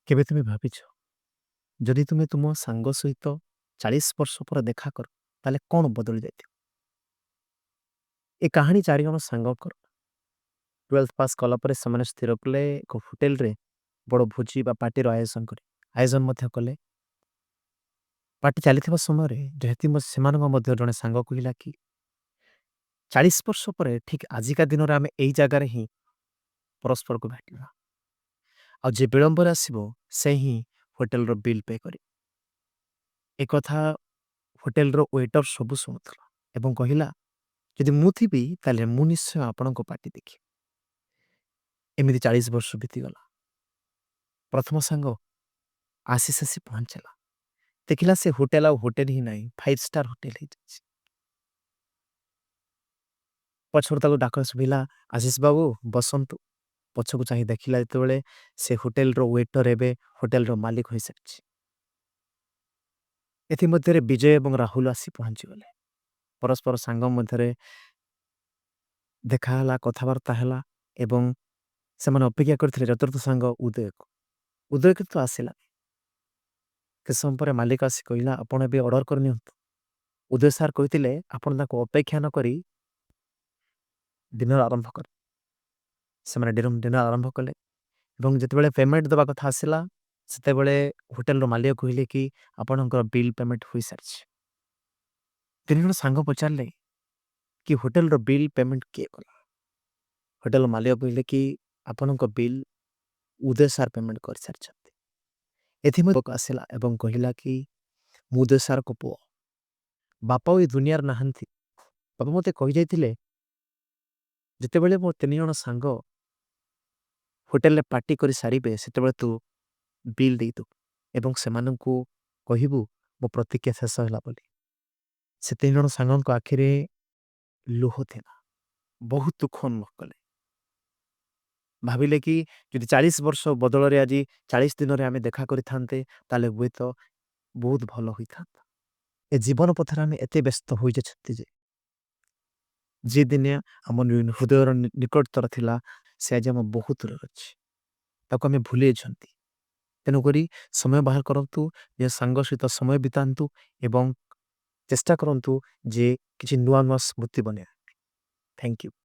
କେବେ ତୁମେ ଭାବିଛ, ଯଦି ତୁମେ ତୁମ ସାଙ୍ଗ ସହିତ 40 ବର୍ଷ ପରେ ଦେଖା କର, ତାହେଲେ କ'ଣ ବଦଳି ଯାଇଥିବ? ଏ କାହାଣୀ ଚାରିଜଣ ସାଙ୍ଗଙ୍କର। 12th pass କଲା ପରେ ସେମାନେ ସ୍ଥିର କଲେ ଏକ ହୋଟେଲରେ ବଡ଼ ଭୋଜି ବା ପାର୍ଟିର ଆୟୋଜନ କରି ଆୟୋଜନ ମଧ୍ୟ କଲେ। ପାର୍ଟି ଚାଲିଥିବା ସମୟରେ ଯେହେତୁ ସେମାନଙ୍କ ମଧ୍ୟ ଜଣେ ସାଙ୍ଗ କହିଲା କି 40 ବର୍ଷ ପରେ ଠିକ୍ ଆଜିକା ଦିନରେ ଆମେ ଏଇ ଜାଗାରେ ହିଁ ପରସ୍ପରକୁ ଭେଟିବା, ଆଉ ଯେ ବିଳମ୍ବରେ ଆସିବ ସେ ହିଁ ହୋଟେଲର ବିଲ୍ ପେ କରିବ। ଏକଥା ହୋଟେଲର ୱେଟର ସବୁ ଶୁଣୁଥିଲା ଏବଂ କହିଲା, ଯଦି ମୁଁ ଥିବି, ତାହେଲେ ମୁଁ ନିଶ୍ଚୟ ଆପଣଙ୍କ ପାର୍ଟି ଦେଖିବି। ଏମିତି 40 ବର୍ଷ ବିତିଗଲା। ପ୍ରଥମ ସାଙ୍ଗ ଆଶିଷ ଆସି ପହଞ୍ଚିଲା। ଦେଖିଲା ସେ ହୋଟେଲ ଆଉ ହୋଟେଲ ହିଁ ନାହିଁ, 5 ଷ୍ଟାର ହୋଟେଲ ହେଇଯାଇଛି। ପଛରୁ ତାକୁ ଡାକ ଶୁଭିଲା, "ଆଶିଷ ବାବୁ, ବସନ୍ତୁ।" ପଛକୁ ଚାହିଁ ଦେଖିଲା ଯେତେବେଳେ, ସେ ହୋଟେଲର ୱେଟର ଏବେ ହୋଟେଲର ମାଲିକ ହୋଇସାରିଛି। ଏଥିମଧ୍ୟରେ ବିଜୟ ଏବଂ ରାହୁଲ ଆସି ପହଞ୍ଚିଗଲେ। ପରସ୍ପର ସାଙ୍ଗ ମଧ୍ୟରେ ଦେଖା ହେଲା, କଥାବାର୍ତ୍ତା ହେଲା ଏବଂ ସେମାନେ ଅପେକ୍ଷା କରିଥିଲେ ଚତୁର୍ଥ ସାଙ୍ଗ ଉଦୟକୁ। ଉଦୟ କିନ୍ତୁ ଆସିଲା। କିଛି ସମୟ ପରେ ମାଲିକ ଆସି କହିଲା, "ଆପଣ ଏବେ ଅର୍ଡର କରିନିଅନ୍ତୁ। ଉଦୟ ସାର୍ କହିଥିଲେ ଆପଣ ତାଙ୍କୁ ଅପେକ୍ଷା ନ କରି ଡିନର ଆରମ୍ଭ କଲେ।" ସେମାନେ ଡିନର ଆରମ୍ଭ କଲେ ଏବଂ ଯେତେବେଳେ ପେମେଣ୍ଟ ଦେବା କଥା ଆସିଲା, ସେତେବେଳେ ହୋଟେଲର ମାଲିକ କହିଲେ କି ଆପଣଙ୍କର ବିଲ୍ ପେମେଣ୍ଟ ହୋଇସାରିଛି। ତିନି ଜଣ ସାଙ୍ଗ ପଚାରିଲେ କି ହୋଟେଲର ବିଲ୍ ପେମେଣ୍ଟ କିଏ କଲା? ହୋଟେଲର ମାଲିକ କହିଲେ କି ଆପଣଙ୍କ ବିଲ୍ ଉଦୟ ସାର୍ ପେମେଣ୍ଟ କରିସାରିଛନ୍ତି। ଏଥିମଧ୍ୟରେ ଆସିଲା ଏବଂ କହିଲା କି ମୁଁ ଉଦୟ ସାର୍ଙ୍କ ପୁଅ। ବାପା ଆଉ ଏ ଦୁନିଆରେ ନାହାନ୍ତି। ବାପା ମୋତେ କହିଯାଇଥିଲେ, ଯେତେବେଳେ ମୋ ତିନି ଜଣ ସାଙ୍ଗ ହୋଟେଲରେ ପାର୍ଟି କରି ସାରିବେ, ସେତେବେଳେ ତୁ ବିଲ୍ ଦେଇଦେବୁ ଏବଂ ସେମାନଙ୍କୁ କହିବୁ ମୋ ପ୍ରତିଜ୍ଞା ଶେଷ ହେଲା ବୋଲି। ସେ ତିନି ଜଣ ସାଙ୍ଗଙ୍କ ଆଖିରେ ଲୁହ ଥିଲା। ବହୁତ ଦୁଃଖ ଅନୁଭବ କଲେ। ଭାବିଲେ କି ଯଦି 40 ବର୍ଷ ବଦଳରେ ଆଜି 40 ଦିନରେ ଆମେ ଦେଖା କରିଥାନ୍ତେ, ତାହେଲେ ହୁଏତ ବହୁତ ଭଲ ହୋଇଥାନ୍ତା। ଏ ଜୀବନ ପଥରେ ଆମେ ଏତେ ବ୍ୟସ୍ତ ହୋଇଯାଇଛନ୍ତି ଯେ ଯିଏ ଦିନେ ଆମ ହୃଦୟର ନିକଟତର ଥିଲା, ସେ ଆଜି ଆମ ବହୁତ ଦୂରରେ ଅଛି। ତାକୁ ଆମେ ଭୁଲି ଯାଇଛନ୍ତି। ତେଣୁକରି ସମୟ ବାହାର କରନ୍ତୁ, ନିଜ ସାଙ୍ଗ ସହିତ ସମୟ ବିତାନ୍ତୁ ଏବଂ ଚେଷ୍ଟା କରନ୍ତୁ ଯେ କିଛି ନୂଆ ନୂଆ ସ୍ମୃତି ବନେଇବା। Thank you.